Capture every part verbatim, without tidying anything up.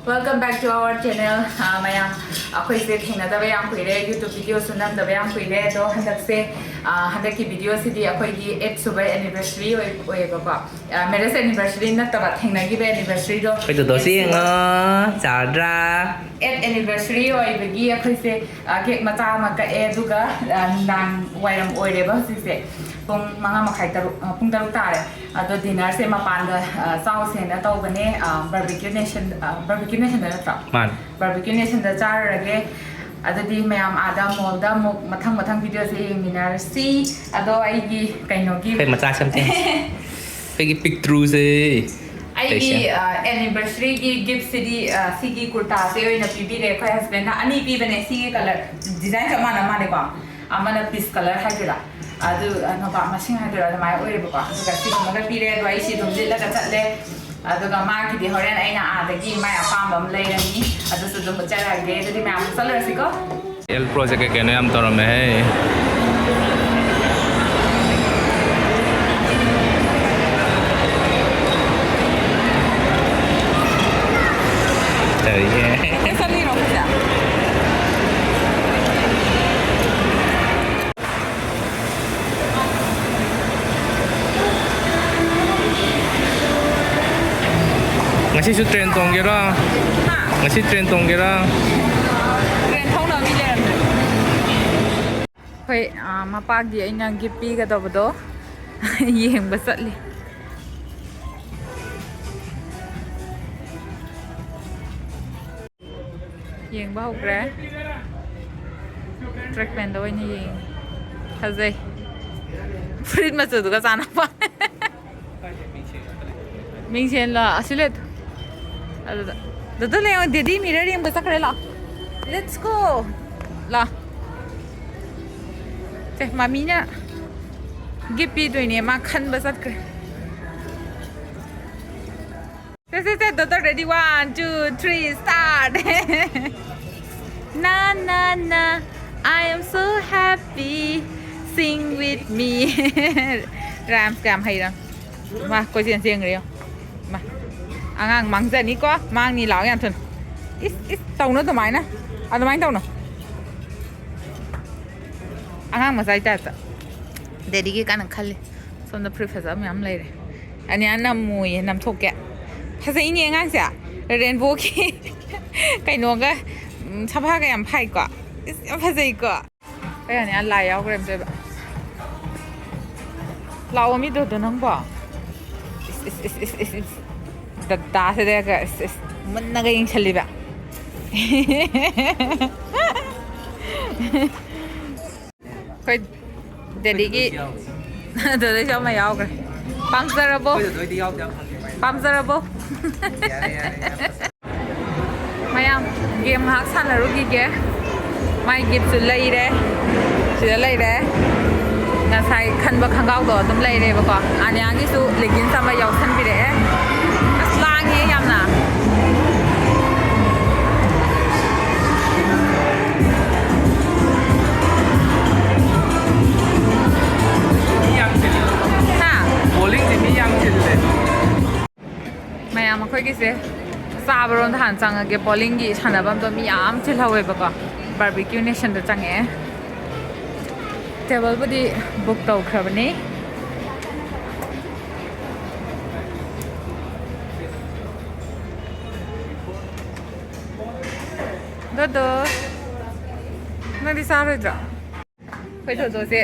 Welcome back to our channel. ꯑꯥ, ꯃꯌꯥꯝ, ꯑꯩꯈꯣꯏꯁꯦ ꯊꯦꯡꯅꯗꯕ ꯌꯥꯝ ꯀꯨꯏꯔꯦ, YouTube videoꯁꯨ ꯅꯝꯗꯕ ꯌꯥꯝ ꯀꯨꯏꯔꯦ꯫ ꯑꯗꯣ ꯍꯟꯗꯛꯁꯦ, ꯑꯥ, ꯍꯟꯗꯛꯀꯤ videoꯁꯤꯗꯤ ꯑꯩꯈꯣꯏꯒꯤ eight ꯁꯨꯕ anniversary ꯑꯣꯏ-, ꯑꯣꯏꯌꯦꯕꯀꯣ꯫ ꯑꯥ, marriage anniversary ꯅꯠꯇꯕ, ꯊꯦꯡꯅꯈꯤꯕ anniversaryꯗꯣ꯫ ꯑꯩꯈꯣꯏ ꯗꯣꯗꯣꯁꯤ ꯌꯦꯡꯉꯣ, ꯆꯥꯎꯗ꯭ꯔꯥ? Eight anniversary ꯑꯣꯏꯕꯒꯤ ꯑꯩꯈꯣꯏꯁꯦ, ꯑꯥ, cake ꯃꯆꯥ ꯑꯃ ꯀꯛꯑꯦ, ꯑꯗꯨꯒ, ꯑꯥ, ꯅꯨꯡꯗꯥꯡ ꯋꯥꯏꯔꯝ ꯑꯣꯏꯔꯦꯕ ꯍꯧꯖꯤꯛꯁꯦ꯫ ꯄꯨꯡ ꯃꯉꯥ ꯃꯈꯥꯏ, ꯇꯔꯨꯛ, ꯑ, ꯄꯨꯡ ꯇꯔꯨꯛ ꯇꯥꯔꯦ꯫ ꯑꯗꯣ dinnerꯁꯦ ꯃꯄꯥꯟꯗ, ꯑ, ꯆꯥꯎꯁꯦꯅ ꯇꯧꯕꯅꯦ, ꯑ, Barbecue Nation, ꯑ, Barbecue Nationꯗ ꯅꯠꯇ꯭ꯔꯣ? ꯃꯥꯅꯦ꯫ Barbecue Nationꯗ ꯆꯥꯔꯨꯔꯒꯦ꯫ ꯑꯗꯨꯗꯤ ꯃꯌꯥꯝ ꯑꯥꯗ mallꯗ ꯑꯃꯨꯛ ꯃꯊꯪ ꯃꯊꯪ videoꯁꯦ ꯌꯦꯡꯃꯤꯟꯅꯔꯁꯤ꯫ ꯑꯗꯣ ꯑꯩꯒꯤ ꯀꯩꯅꯣꯒꯤ ꯑꯩꯈꯣꯏ ꯃꯆꯥ ꯁꯦꯝꯁꯦ꯫ ꯑꯩꯈꯣꯏꯒꯤ ꯄꯤꯛꯇ꯭ꯔꯨꯁꯦ꯫ ꯑꯩꯒꯤ, ꯀꯩꯁꯦ? ꯑ, anniversaryꯒꯤ giftꯁꯤꯗꯤ, ꯑ, ꯁꯤꯒꯤ ꯀꯨꯔꯇꯥꯁꯦ ꯑꯣꯏꯅ ꯄꯤꯕꯤꯔꯦ ꯑꯩꯈꯣꯏ husbandꯅ꯫ ꯑꯅꯤ ꯄꯤꯕꯅꯦ, ꯁꯤꯒꯤ colour, design ꯆꯞ ꯃꯥꯟꯅ ꯃꯥꯜꯂꯦꯀꯣ꯫ ꯑꯃꯅ peach colour ꯍꯥꯏꯗꯣꯏꯔꯥ, ꯑꯗꯨ, ꯑ, ꯅꯣꯕꯥꯞ ꯃꯁꯤꯡ ꯍꯥꯏꯗꯣꯏꯔꯥ, ꯑꯗꯨꯃꯥꯏꯅ ꯑꯣꯏꯌꯦꯕꯀꯣ꯫ ꯑꯗꯨꯒ ꯁꯤꯒꯨꯝꯕꯒ ꯄꯤꯔꯦ, ꯑꯗꯣ ꯑꯩ ꯁꯤ ꯑꯗꯨꯝ ꯂꯤꯠꯂꯒ ꯆꯠꯂꯦ꯫ ꯑꯗꯨꯒ ꯃꯥꯒꯤꯗꯤ ꯍꯣꯔꯦꯟ ꯑꯩꯅ ꯑꯥꯗꯒꯤ ꯃꯥꯏ ꯑꯄꯥꯝꯕ ꯑꯃ ꯂꯩꯔꯅꯤ, ꯑꯗꯨꯁꯨ ꯑꯗꯨꯝ ꯎꯠꯆꯔꯛꯑꯒꯦ꯫ ꯑꯗꯨꯗꯤ ꯃꯌꯥꯝ ꯆꯠꯂꯨꯔꯁꯤꯀꯣ꯫ ꯑꯦꯜ ꯄ꯭ꯔꯣꯁꯦ ꯀꯩ ꯀꯩꯅꯣ ꯌꯥꯝ ꯇꯧꯔꯝꯃꯦꯍꯦ꯫ ꯇꯧꯔꯤꯁꯦ꯫ ꯆꯠꯂꯤꯔꯣ ꯑꯩꯈꯣꯏꯁꯦ? ꯉꯁꯤꯁꯨ train ꯇꯣꯡꯒꯦꯔꯣ? ꯍꯥ? ꯉꯁꯤ train ꯇꯣꯡꯒꯦꯔꯣ? Train ꯊꯧꯅꯕ ꯃꯤ ꯂꯩꯔꯝꯗ꯭ꯔꯦ꯫ ꯑꯩꯈꯣꯏ, ꯑꯥ, ꯃꯄꯥꯒꯤ ꯑꯩꯅ gift ꯄꯤꯒꯗꯕꯗꯣ ꯌꯦꯡꯕ ꯆꯠꯂꯤ꯫ ꯌꯦꯡꯕ ꯍꯧꯈ꯭ꯔꯦ꯫ Track pantꯗ ꯑꯣꯏꯅ ꯌꯦꯡꯉꯤ꯫ ꯐꯖꯩ꯫ ꯐꯨꯔꯤꯠ ꯃꯆꯨꯗꯨꯒ ꯆꯥꯟꯅꯕ꯫ ꯃꯤꯡꯁꯦꯟꯂꯣ? ꯑꯁꯤ ꯂꯩ꯫ ꯑꯗꯨꯗ꯫ ꯗꯥꯗꯥ ꯂꯩꯌꯣ, daddy mirror ꯌꯦꯡꯕ ꯆꯠꯈ꯭ꯔꯦ, ꯂꯥꯛꯑꯣ꯫ Let's go꯫ ꯂꯥꯛꯑꯣ꯫ ꯁꯦ, ꯃꯃꯤꯅ gift ꯄꯤꯗꯣꯏꯅꯦ, ꯃꯥ ꯈꯟꯕ ꯆꯠꯈ꯭ꯔꯦ꯫ ꯁꯦ, ꯁꯦ, ꯁꯦ, doctor, ready, one, two, three, start. Na, na, na, I am so happy, sing with me. Rhymes ꯀꯌꯥꯝ ꯍꯩꯔꯝ꯫ ꯃꯥ ꯀꯣꯏꯆꯦꯟ ꯆꯦꯟꯈ꯭ꯔꯦ ꯌꯦꯡꯉꯣ꯫ ꯃꯥ꯫ ꯑꯉꯥꯡ ꯃꯥꯡꯖꯅꯤꯀꯣ, ꯃꯥꯡꯅꯤ ꯂꯥꯛꯑꯣ ꯌꯥꯝ ꯊꯨꯅ꯫ ꯏꯁ, ꯏꯁ, ꯇꯧꯅꯨ ꯑꯗꯨꯃꯥꯏꯅ, ꯑꯗꯨꯃꯥꯏꯅ ꯇꯧꯅꯨ꯫ ꯑꯉꯥꯡ ꯃꯆꯥꯒꯤ ꯇꯥꯏꯞꯇ꯫ ꯗꯦꯗꯤꯒꯤ ꯀꯥꯟꯅ ꯈꯜꯂꯤ꯫ ꯁꯣꯝꯗ ꯐꯨꯔꯤꯠ ꯐꯖꯕ ꯃꯌꯥꯝ ꯂꯩꯔꯦ꯫ ꯑꯅꯤꯌꯥ ꯅꯝꯃꯨꯌꯦ, ꯅꯝꯊꯣꯛꯀꯦ꯫ ꯐꯖꯩꯅꯦ ꯑꯉꯥꯡꯁꯦ꯫ ꯔꯦꯟꯕꯣꯒꯤ ꯀꯩꯅꯣꯒ, ꯎꯝ, ꯁꯝꯐꯥꯒ ꯌꯥꯝ ꯐꯥꯏꯀꯣ꯫ ꯏꯁ, ꯌꯥꯝ ꯐꯖꯩꯀꯣ꯫ ꯀꯩ ꯍꯥꯏꯅꯤ? ꯑꯥ, ꯂꯥꯏ ꯌꯥꯎꯈ꯭ꯔꯦ ꯑꯝꯇꯣꯏꯕ꯫ ꯂꯥꯛꯑꯣ ꯃꯤꯗꯣꯗꯣ ꯅꯪꯕꯣ꯫ ꯏꯁ, ꯏꯁ, ꯏꯁ, ꯏꯁ, ꯏꯁ, ꯏꯁ꯫ ꯗꯗꯥꯁꯤꯗꯒ, ꯏꯁ, ꯏꯁ, ꯃꯨꯟꯅꯒ ꯌꯦꯡꯁꯜꯂꯤꯕ꯫ ꯑꯩꯈꯣꯏ ꯗꯦꯗꯤꯒꯤ ꯑꯗꯨꯗꯩꯁꯨ ꯑꯃ ꯌꯥꯎꯈ꯭ꯔꯦ꯫ ꯄꯥꯝꯖꯔꯕꯣ? ꯑꯩꯈꯣꯏꯗ ꯅꯣꯏꯗꯤ ꯌꯥꯎꯗꯦ ꯌꯥꯝ ꯍꯪꯉꯦ, ꯃꯥꯏ꯫ ꯄꯥꯝꯖꯔꯕꯣ? ꯌꯥꯔꯦ, ꯌꯥꯔꯦ, ꯌꯥꯔꯦ꯫ ꯃꯌꯥꯝ, ꯒꯦꯝ ꯉꯥꯏꯍꯥꯛ ꯁꯥꯟꯅꯔꯨꯈꯤꯒꯦ꯫ ꯃꯥꯏ ꯒꯤꯐꯁꯨ ꯂꯩꯔꯦ꯫ ꯁꯤꯗ ꯂꯩꯔꯦ꯫ ꯉꯁꯥꯏ ꯈꯟꯕ ꯈꯣꯡꯒ꯭ꯔꯥꯎꯗꯣ ꯑꯗꯨꯝ ꯂꯩꯔꯦꯕꯀꯣ꯫ ꯑꯅꯤꯌꯥꯒꯤꯁꯨ ꯂꯦꯒꯤꯟꯁ ꯑꯃ ꯌꯥꯎꯁꯟꯕꯤꯔꯛꯑꯦ꯫ ꯑꯁ, ꯂꯥꯡꯉꯦ ꯌꯥꯝꯅ꯫ ꯃꯤ ꯌꯥꯝ ꯆꯤꯜꯂꯦ꯫ ꯍꯥ? ꯕꯣꯂꯤꯡꯁꯦ ꯃꯤ ꯌꯥꯝ ꯆꯤꯜꯂꯦ꯫ ꯃꯌꯥꯝ ꯑꯩꯈꯣꯏꯒꯤꯁꯦ ꯆꯥꯕꯔꯣꯝꯗ ꯍꯥꯟꯅ ꯆꯪꯉꯒꯦ꯫ ꯕꯣꯂꯤꯡꯒꯤ ꯁꯥꯟꯅꯐꯝꯗꯣ ꯃꯤ ꯌꯥꯝ ꯆꯤꯜꯍꯧꯋꯦꯕꯀꯣ꯫ ꯕꯥꯔꯕꯤꯀ꯭ꯌꯨ ꯅꯦꯁꯟꯗ ꯆꯪꯉꯛꯑꯦ꯫ ꯇꯦꯕꯜꯕꯨꯗꯤ ꯕꯨꯛ ꯇꯧꯈ꯭ꯔꯕꯅꯤ꯫ ꯗꯣꯗꯣ, ꯅꯪꯗꯤ ꯆꯥꯔꯣꯏꯗ꯭ꯔꯣ? ꯑꯩꯈꯣꯏ ꯊꯣꯏꯗꯣꯛꯁꯦ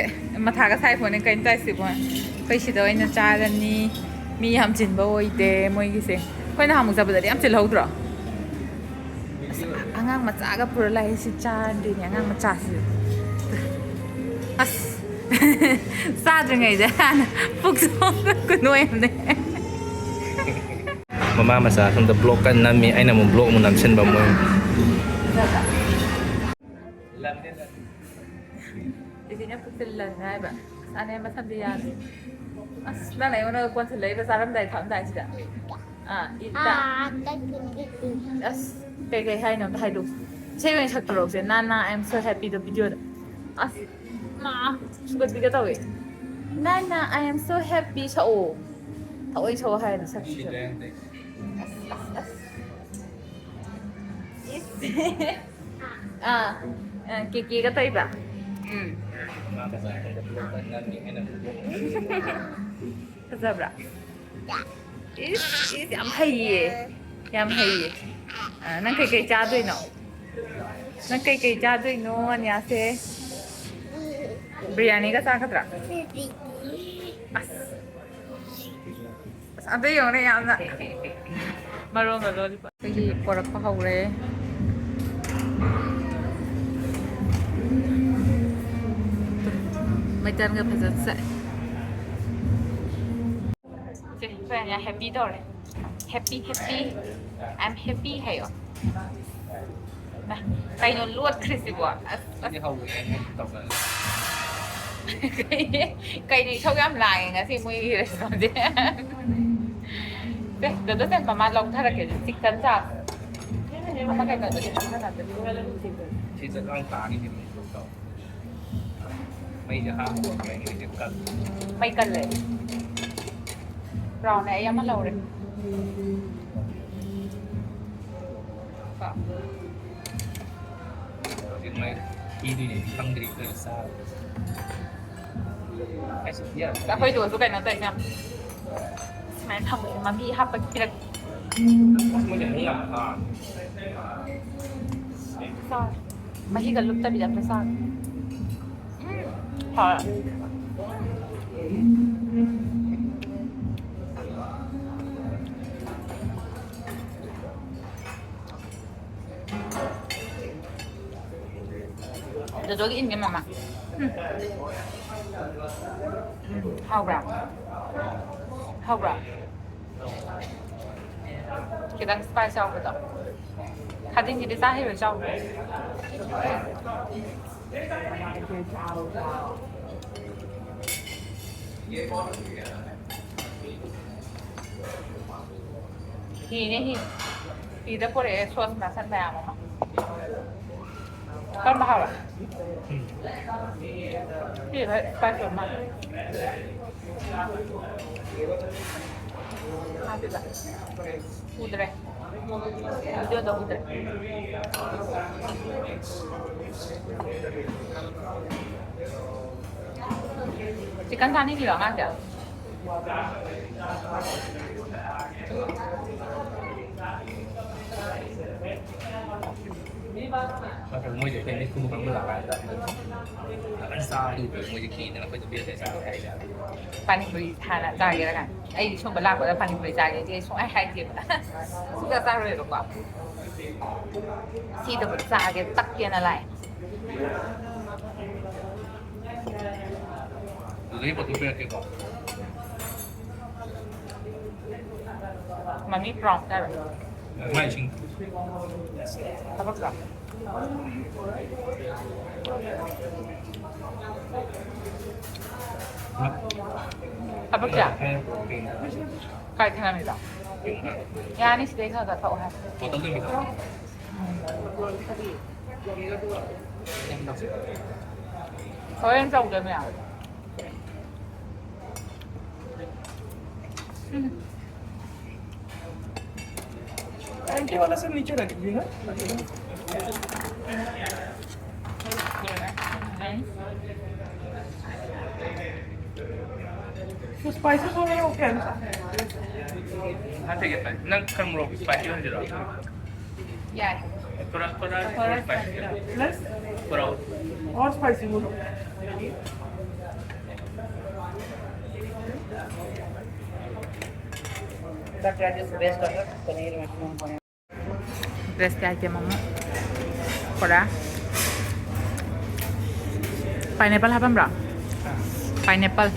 ꯃꯊꯥꯒ ꯁꯥꯏ ꯄꯣꯠꯅꯦ, ꯀꯩꯅꯣ ꯇꯧꯔꯤꯁꯤꯕꯣ꯫ ꯑꯩꯈꯣꯏ ꯁꯤꯗ ꯑꯣꯏꯅ ꯆꯥꯔꯅꯤ꯫ ꯃꯤ ꯌꯥꯝ ꯆꯤꯟꯕ ꯑꯣꯏꯗꯦ ꯃꯣꯏꯒꯤꯁꯦ꯫ ꯑꯩꯈꯣꯏ ꯅꯍꯥꯟꯃꯨꯛ ꯆꯠꯄꯗꯗꯤ ꯌꯥꯝ ꯆꯤꯜꯍꯧꯗ꯭ꯔꯣ? ꯑꯁ, ꯑꯉꯥꯡ ꯃꯆꯥꯒ ꯄꯨꯔ ꯂꯥꯛꯑꯦ꯫ ꯁꯤ ꯆꯥꯔꯗꯣꯏꯅꯦ ꯑꯉꯥꯡ ꯃꯆꯥꯁꯤꯁꯨ꯫ ꯑꯁ, ꯆꯥꯗ꯭ꯔꯤꯉꯩꯗ ꯍꯥꯟꯅ ꯄꯨꯛꯁꯨ ꯈꯨꯅꯣꯏ ꯑꯃꯅꯦ꯫ ꯃꯃꯥ ꯃꯆꯥ ꯁꯣꯝꯗ ꯕ꯭ꯂꯣꯛ ꯀꯟꯅ ꯅꯝꯃꯤ, ꯑꯩꯅ ꯑꯃꯨꯛ ꯕ꯭ꯂꯣꯛ ꯑꯃꯨꯛ ꯅꯝꯁꯤꯟꯕ ꯃꯣꯏ꯫ ꯏꯆꯦꯅ ꯄꯨꯛꯁꯦ ꯂꯪꯉꯦ ꯍꯥꯏꯕ꯫ ꯑꯁ, ꯑꯅꯦꯝꯕ ꯁꯝꯗꯤ ꯌꯥꯗꯦ꯫ ꯑꯁ, ꯅꯪꯅ ꯑꯩꯉꯣꯟꯗ ꯀꯣꯟꯁꯤꯜꯂꯛꯏꯕ ꯆꯥꯔꯝꯗꯥꯏ ꯊꯛꯑꯝꯗꯥꯏꯁꯤꯗ꯫ ꯑꯥ, ꯏꯠꯇ꯫ ꯑꯥ, ꯇꯠꯈꯤꯅꯤ, ꯇꯠꯈꯤꯅꯤ꯫ ꯑꯁ, ꯀꯩꯀꯩ ꯍꯥꯏꯅꯣ ꯑꯝꯇ ꯍꯥꯏꯗꯣꯛ꯫ ꯏꯁꯩ ꯑꯣꯏꯅ ꯁꯛꯇꯣꯔꯛꯎꯁꯦ꯫ "ꯅꯥꯅꯥ, I am so happy"ꯗꯣ ꯚꯤꯗꯤꯑꯣꯗ꯫ ꯑꯁ, ꯃꯥ, ꯁꯨꯒꯠꯄꯤꯒꯦ ꯇꯧꯋꯦ꯫ "ꯅꯥꯅꯥ, I am so happy" ꯁꯛꯑꯣ꯫ ꯊꯑꯣꯏ ꯁꯛꯑꯣ ꯍꯥꯏꯔꯗꯤ ꯁꯛꯇ꯭ꯔꯦ꯫ ꯑꯁ, ꯑꯁ, ꯑꯁ꯫ ꯏꯁ꯫ ꯑꯥ, ꯑꯥ, ꯀꯦꯀꯦꯒ ꯇꯧꯏꯕ꯫ ꯎꯝ꯫ ꯐꯖꯕ꯭ꯔꯥ? ꯏꯁ, ꯏꯁ, ꯌꯥꯝ ꯍꯩꯌꯦ꯫ ꯌꯥꯝ ꯍꯩꯌꯦ꯫ ꯑꯥ, ꯅꯪ ꯀꯩꯀꯩ ꯆꯥꯗꯣꯏꯅꯣ? ꯅꯪ ꯀꯩꯀꯩ ꯆꯥꯗꯣꯏꯅꯣ, ꯑꯅꯤꯌꯥꯁꯦ? ꯕꯤꯔꯌꯥꯅꯤꯒ ꯆꯥꯒꯗ꯭ꯔꯥ? ꯑꯁ꯫ ꯑꯁ, ꯑꯗꯨ ꯌꯦꯡꯉꯨꯅꯦ, ꯌꯥꯝꯅ ꯃꯔꯣꯟꯒ ꯂꯣꯜꯂꯤꯕ꯫ ꯑꯩꯈꯣꯏꯒꯤ ꯄꯣꯔꯛꯄ ꯍꯧꯔꯦ꯫ ꯃꯩꯇꯟꯒ ꯐꯖꯅ ꯆꯥꯏ꯫ ꯁꯦ, ꯁꯣꯌꯥꯅ ꯌꯥꯝ happy ꯇꯧꯔꯦ꯫ Happy, happy, I am happy ꯍꯥꯏꯌꯣ꯫ ꯃꯥ, ꯀꯩꯅꯣ ꯂꯣꯠꯈ꯭ꯔꯤꯁꯤꯕꯣ? ꯑꯁ, ꯑꯁ꯫ ꯑꯩꯗꯤ ꯍꯧꯔꯦ, ꯑꯩ ꯇꯧꯔꯛꯑꯦ꯫ ꯀꯩꯅꯣ ꯏꯁꯧ ꯌꯥꯝ ꯂꯥꯡꯉꯦ ꯉꯁꯤ ꯃꯣꯏꯒꯤ restaurantꯁꯦ꯫ ꯁꯦ, ꯗꯣꯗꯣ ꯁꯦ, ꯃꯃꯥ ꯂꯧꯊꯔꯛꯀꯦ, chicken ꯆꯥꯕ꯫ ꯑꯃ ꯀꯩꯅꯣꯗꯨꯗꯤ ꯂꯧꯊꯔꯛꯀꯦ꯫ ꯁꯤ ꯆꯠꯂꯥꯡ ꯇꯥꯅꯤ, ꯁꯤ ꯃꯩ ꯇꯧ꯫ ꯃꯩꯁꯦ ꯍꯥꯞꯄ ꯃꯩꯁꯦ ꯀꯜꯂꯦ꯫ ꯃꯩ ꯀꯜꯂꯦ꯫ Brownꯅꯦ, ꯑꯩ ꯑꯃ ꯂꯧꯔꯦ꯫ ꯀꯣ꯫ ꯍꯧꯖꯤꯛ ꯃꯩ ꯊꯤꯗꯣꯏꯅꯦ, ꯈꯪꯗ꯭ꯔꯤ ꯑꯩꯈꯣꯏꯅ ꯆꯥꯕꯗꯣ꯫ ꯑꯩꯁꯨ ꯊꯤꯌꯥ꯫ ꯑꯩꯈꯣꯏ ꯗꯣꯁꯨ ꯀꯩꯅꯣ ꯇꯧꯔꯤꯁꯦ ꯌꯥꯝ ꯁꯨꯃꯥꯏꯅ ꯊꯝꯕꯁꯦ ꯃꯃꯤ ꯍꯥꯞꯄꯒꯤ ꯄꯤꯔꯛ-꯫ ꯑꯁ, ꯃꯣꯏꯁꯦ ꯃꯤ ꯌꯥꯝ ꯐꯥ꯫ ꯆꯥꯎ꯫ ꯃꯍꯤꯒ ꯂꯨꯞꯇꯕꯤꯗ ꯑꯝꯇ ꯆꯥꯎ꯫ ꯎꯝ, ꯍꯥꯎꯋꯦ꯫ ꯗꯣꯗꯣꯒꯤ ꯏꯟꯒꯦ ꯃꯃꯥ꯫ ꯎꯝ꯫ ꯎꯝ, ꯍꯥꯎꯕ꯭ꯔꯥ? ꯍꯥꯎꯕ꯭ꯔꯥ? ꯈꯤꯇꯪ spice ꯌꯥꯎꯕꯗꯣ꯫ ꯈꯥꯖꯤꯡꯁꯤꯗꯤ ꯆꯥ ꯍꯩꯔꯣꯏ, ꯆꯥꯎ꯫ ꯍꯤꯅꯦ, ꯍꯤ꯫ ꯍꯤꯗ ꯄꯨꯔꯛꯑꯦ sauce ꯃꯁꯛ ꯃꯌꯥꯝ ꯑꯃ꯫ ꯀꯔꯝꯕ ꯍꯥꯎꯋꯦ? ꯁꯤ ꯈꯔ spicy ꯑꯣꯏ ꯃꯥꯜꯂꯦ꯫ ꯎꯗ꯭ꯔꯦ꯫ ꯚꯤꯗꯤꯑꯣꯗ ꯎꯗ꯭ꯔꯦ꯫ ꯆꯤꯛꯀꯟ ꯆꯥꯅꯤꯡꯉꯤꯔꯣ ꯑꯉꯥꯡꯁꯦ? ꯅꯠꯇ꯭ꯔꯒ ꯃꯣꯏꯁꯦ ꯑꯩꯈꯣꯏ ꯃꯤꯠ ꯈꯨꯝꯕ ꯈꯪꯕ ꯂꯥꯛꯀꯥꯟꯗ ꯐꯖꯅ ꯆꯥꯔꯗꯤ ꯃꯣꯏꯁꯦ ꯀꯤꯗꯅ ꯑꯩꯈꯣꯏꯗ ꯕꯦꯁ ꯆꯥꯔꯣꯏ ꯍꯥꯏꯁꯦ꯫ ꯄꯥꯅꯤꯄꯨꯔꯤ ꯍꯥꯟꯅ ꯆꯥꯒꯦꯔꯥ ꯀꯥꯏꯅ꯫ ꯑꯩꯗꯤ ꯁꯨꯝꯕ ꯂꯥꯛꯄꯗ ꯄꯥꯅꯤꯄꯨꯔꯤ ꯆꯥꯒꯦꯗꯤ ꯑꯩ ꯁꯨꯡꯍꯥꯏ ꯍꯥꯏꯗꯦꯕ꯫ ꯁꯨꯡꯆꯥ ꯆꯥꯔꯣꯏꯕꯀꯣ꯫ ꯁꯤꯗꯕꯨ ꯆꯥꯒꯦ ꯇꯛꯀꯦꯅ ꯂꯥꯛꯑꯦ꯫ ꯑꯗꯨꯗꯒꯤ ꯄꯣꯠꯇꯣ ꯄꯤꯔꯛꯀꯦꯀꯣ꯫ ꯃꯃꯤ ꯄ꯭ꯔꯥꯎꯟ ꯆꯥꯔꯣꯏ꯫ ꯃꯥꯏ ꯏꯁꯤꯡ꯫ ꯊꯕꯛ ꯆꯥ꯫ ꯊꯕꯛ ꯆꯥ꯫ ꯀꯥꯏ ꯊꯅꯝꯃꯤꯕ? ꯌꯥꯅꯤ, ꯁꯤꯗꯩ ꯈꯔ ꯈꯔ ꯊꯛꯑꯣ ꯍꯥꯏ꯫ ꯕꯣꯇꯜꯗ ꯑꯣꯏꯅ ꯄꯤꯊꯛꯑꯣ꯫ ꯍꯣꯔꯦꯟ ꯆꯧꯗꯣꯏꯅꯦ꯫ ꯎꯝ꯫ एंटी वाला से नीचे रख दीजिए ना। तो स्पाइसेस हो रहे हो क्या? हाँ, ठीक है, fine। ना, कम रो, स्पाइसी हो जरा। ꯌꯥꯏ꯫ थोड़ा, थोड़ा और स्पाइसी। प्लस थोड़ा और। और स्पाइसी बोलो। बेस्ट आइटम ꯑꯃ꯫ ꯄꯨꯔꯥ ꯄꯥꯏꯅꯦꯄꯜ ꯍꯥꯞꯄꯝꯕ꯭ꯔꯣ? ꯄꯥꯏꯅꯦꯄꯜ꯫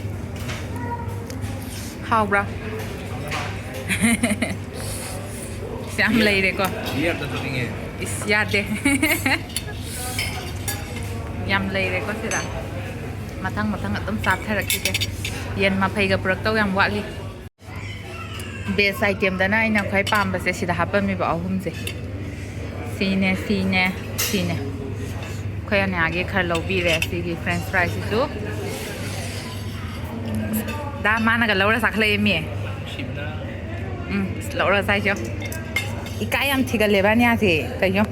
ꯍꯥꯎꯕ꯭ꯔꯥ? ꯌꯥꯝ ꯂꯩꯔꯦꯀꯣ꯫ ꯕꯤꯌꯔ ꯑꯝꯇ ꯊꯛꯅꯤꯡꯉꯦ꯫ ꯏꯁ, ꯌꯥꯗꯦ꯫ ꯌꯥꯝ ꯂꯩꯔꯦꯀꯣ ꯁꯤꯗ꯫ ꯃꯊꯪ ꯃꯊꯪ ꯑꯗꯨꯝ ꯆꯥꯊꯔꯛꯈꯤꯒꯦ꯫ ꯌꯦꯟ ꯃꯐꯩꯒ ꯄꯨꯔꯛꯇꯧ ꯌꯥꯝ ꯋꯥꯠꯂꯤ꯫ ꯕꯦꯁ ꯑꯥꯏꯇꯦꯝꯗꯅ ꯑꯩꯅ ꯈ꯭ꯋꯥꯏ ꯄꯥꯝꯕꯁꯦ ꯁꯤꯗ ꯍꯥꯞꯄꯝꯃꯤꯕ ꯑꯍꯨꯝꯁꯦ꯫ ꯁꯤꯅꯦ, ꯁꯤꯅꯦ, ꯁꯤꯅꯦ꯫ ꯑꯩꯈꯣꯏ ꯑꯅꯤꯌꯥꯒꯤ ꯈꯔ ꯂꯧꯕꯤꯔꯦ ꯁꯤꯒꯤ ꯐ꯭ꯔꯦꯟꯁ ꯐ꯭ꯔꯥꯏꯁꯤꯁꯨ꯫ ꯗꯥ ꯃꯥꯅꯒ ꯂꯧꯔ ꯆꯥꯈꯠꯂꯛꯑꯦ ꯃꯤ꯫ ꯁꯤꯕꯅ ꯎꯝ, ꯂꯧꯔ ꯆꯥꯏꯁꯦ꯫ ꯏꯀꯥꯏ ꯌꯥꯝ ꯊꯤꯒꯜꯂꯦꯕ ꯅꯤꯌꯥꯁꯦ꯫ ꯀꯩꯅꯣ?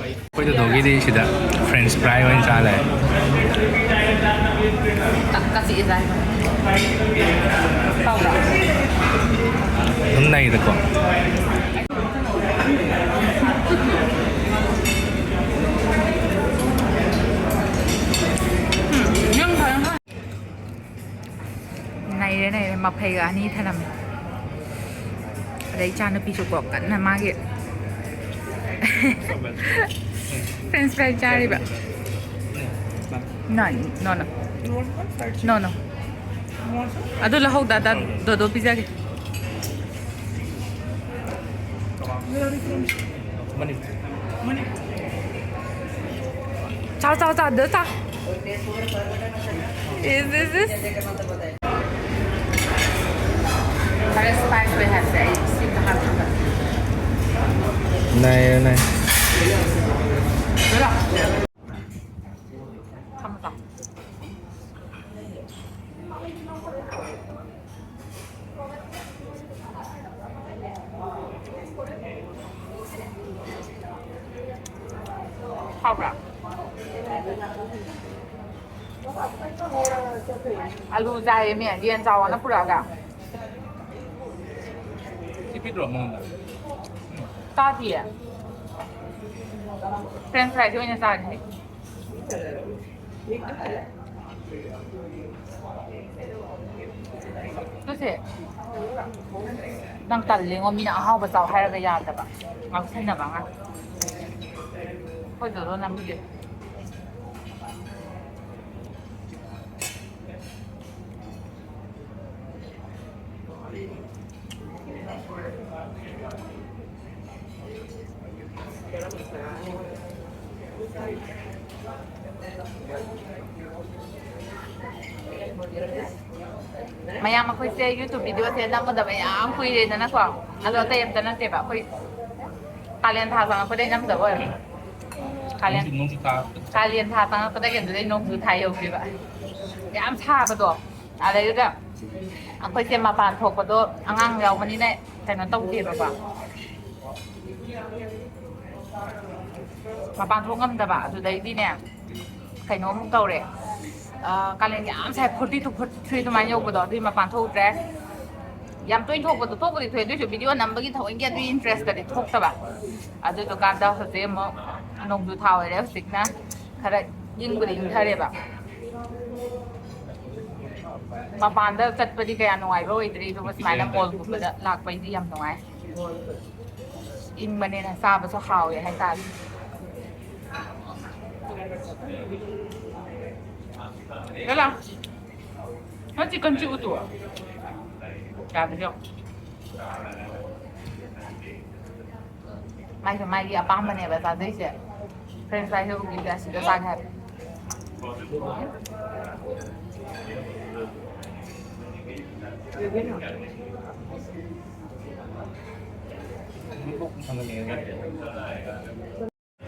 ꯑꯩꯈꯣꯏ ꯗꯣꯗꯣꯒꯤꯗꯤ ꯁꯤꯗ ꯐ꯭ꯔꯦꯟꯁ ꯐ꯭ꯔꯥꯏ ꯑꯣꯏꯅ ꯆꯥ ꯂꯩꯔꯦ꯫ ꯀꯛ-, ꯀꯛꯆꯤꯛꯑꯦ ꯆꯥꯏ꯫ ꯇꯧꯕ꯭ꯔꯥ? ꯑꯗꯨꯝ ꯅꯩꯗꯀꯣ꯫ ꯎꯝ, ꯅꯪ ꯐꯖꯅ ꯅꯩꯔꯦ, ꯅꯩꯔꯦ꯫ ꯃꯐꯩꯒ ꯑꯅꯤ ꯊꯅꯝꯃꯦ꯫ ꯑꯗꯩ ꯏꯆꯥꯅꯨꯄꯤꯁꯨꯀꯣ ꯀꯟꯅ ꯃꯥꯒꯤ ꯐ꯭ꯔꯦꯟꯁ ꯐ꯭ꯔꯥꯏ ꯆꯥꯔꯤꯕ꯫ No, no, no. No, no. ꯑꯗꯨ ꯂꯧꯍꯧꯗ, ꯗꯣꯗꯣ ꯄꯤꯖꯒꯦ꯫ ꯆꯥꯎ, ꯆꯥꯎ, ꯆꯥꯎ, ꯑꯗꯨ ꯆꯥꯎ꯫ Is this, this? ꯈꯔ spice ꯑꯣꯏ ꯍꯥꯏꯕꯁꯦ ꯑꯩ ꯁꯤꯝꯇ ꯍꯥꯞꯈꯤꯕ꯫ ꯅꯥꯏꯔꯦ, ꯅꯥꯏꯔꯦ꯫ ꯑꯗꯨ ꯂꯥꯎ꯫ ꯊꯝꯃꯣ, ꯆꯥꯎ꯫ ꯍꯥꯎꯕ꯭ꯔꯥ? ꯑꯂꯨ ꯆꯥꯏꯌꯦꯃꯤ, ꯌꯦꯟ ꯆꯥꯎꯑꯣꯅ ꯄꯨꯔꯛꯑꯒ꯫ ꯁꯤ ꯄꯤꯗ꯭ꯔꯣ ꯃꯉꯣꯟꯗ? ꯆꯥꯗꯤꯌꯦ꯫ French fries ꯑꯣꯏꯅ ꯆꯥꯔꯦ꯫ ꯇꯨꯁꯦ, ꯅꯪ ꯇꯜꯂꯤꯉꯣ, ꯃꯤꯅ ꯑꯍꯥꯎꯕ ꯆꯥꯎ ꯍꯥꯏꯔꯒ ꯌꯥꯗꯕ, ꯉꯥꯎꯁꯟꯅꯕ ꯑꯉꯥꯡ꯫ ꯑꯩꯈꯣꯏ ꯗꯣꯗꯣ ꯅꯝꯕꯤꯒꯦ꯫ ꯃꯌꯥꯝ, ꯑꯩꯈꯣꯏꯁꯦ YouTube videoꯁꯦ ꯅꯝꯒꯗꯕ ꯌꯥꯝ ꯀꯨꯏꯔꯦꯗꯅꯀꯣ꯫ ꯑꯗꯣ ꯑꯇꯩ ꯑꯝꯇ ꯅꯠꯇꯦꯕ, ꯑꯩꯈꯣꯏ ꯀꯥꯂꯦꯟ ꯊꯥ ꯆꯪꯉꯛꯄꯗꯩ ꯅꯝꯗꯕ ꯑꯣꯏꯔꯦ꯫ ꯀꯥꯂꯦꯟ, ꯅꯣꯡꯖꯨ, ꯅꯣꯡꯖꯨ ꯊꯥ꯫ ꯀꯥꯂꯦꯟ ꯊꯥ ꯆꯪꯉꯛꯄꯗꯒꯤ ꯑꯗꯨꯗꯩ ꯅꯣꯡꯖꯨ ꯊꯥ ꯌꯧꯈꯤꯕ꯫ ꯌꯥꯝ ꯁꯥꯕꯗꯣ꯫ ꯑꯗꯩꯗꯨꯗ ꯑꯩꯈꯣꯏꯁꯦ ꯃꯄꯥꯟ ꯊꯣꯛꯄꯗꯣ ꯑꯉꯥꯡ ꯌꯥꯎꯕꯅꯤꯅ ꯀꯩꯅꯣ ꯇꯧꯗꯦꯕꯀꯣ, ꯃꯄꯥꯟ ꯊꯣꯛ ꯉꯝꯗꯕ꯫ ꯑꯗꯨꯗꯩꯗꯤꯅꯦ ꯀꯩꯅꯣꯃꯨꯛ ꯇꯧꯔꯦ, ꯑ, ꯀꯥꯂꯦꯟ ꯌꯥꯝ ꯁꯥꯏ, ꯐꯣꯔꯇꯤ ꯇꯨ ꯐꯣꯔꯇꯤ ꯊ꯭ꯔꯤ ꯑꯗꯨꯃꯥꯏꯅ ꯌꯧꯕꯗꯣ, ꯑꯗꯨꯒꯤ ꯃꯄꯥꯟ ꯊꯣꯛꯎꯗ꯭ꯔꯦ꯫ ꯌꯥꯝ ꯇꯣꯏꯅ ꯊꯣꯛꯄꯗꯣ ꯊꯣꯛꯄꯨꯗꯤ ꯊꯣꯛꯑꯦ, ꯑꯗꯨꯏꯁꯨ ꯚꯤꯗꯤꯑꯣ ꯅꯝꯕꯒꯤ ꯊꯑꯣꯏꯒꯤ ꯑꯗꯨꯒꯤ ꯏꯟꯇꯔꯦꯁꯇꯗꯤ ꯊꯣꯛꯇꯕ꯫ ꯑꯗꯨꯗꯨꯀꯥꯟꯗ ꯍꯧꯖꯤꯛ ꯑꯃꯨꯛ ꯅꯣꯡꯖꯨ ꯊꯥ ꯑꯣꯏꯔꯦ, ꯍꯧꯖꯤꯛꯅ ꯈꯔ ꯏꯪꯕꯨꯗꯤ ꯏꯪꯊꯔꯦꯕ꯫ ꯃꯄꯥꯟꯗ ꯆꯠꯄꯗꯤ ꯀꯌꯥ ꯅꯨꯡꯉꯥꯏꯕ ꯑꯣꯏꯗ꯭ꯔꯤ, ꯑꯗꯨꯒ ꯁꯨꯃꯥꯏꯅ ꯃꯣꯜꯒꯨꯝꯕꯗ ꯂꯥꯛꯄꯩꯗꯤ ꯌꯥꯝ ꯅꯨꯡꯉꯥꯏ꯫ ꯏꯪꯕꯅꯤꯅ ꯆꯥꯕꯁꯨ ꯍꯥꯎꯋꯦ ꯍꯥꯏꯇꯥꯔꯦ꯫ ꯂꯥ, ꯅꯪ ꯆꯤꯛꯀꯟ ꯆꯤꯛꯎꯗꯣ ꯌꯥꯗ꯭ꯔꯦ ꯌꯦꯡꯉꯣ꯫ ꯃꯥꯏꯁꯦ ꯃꯥꯒꯤ ꯑꯄꯥꯝꯕꯅꯦꯕ ꯆꯥꯗꯣꯏꯁꯦ꯫ ꯐ꯭ꯔꯦꯟꯁ ꯐ꯭ꯔꯥꯏꯁꯦ ꯎꯕꯤꯗ ꯑꯁꯤꯗ ꯆꯥꯒꯦ ꯍꯥꯏꯕ꯫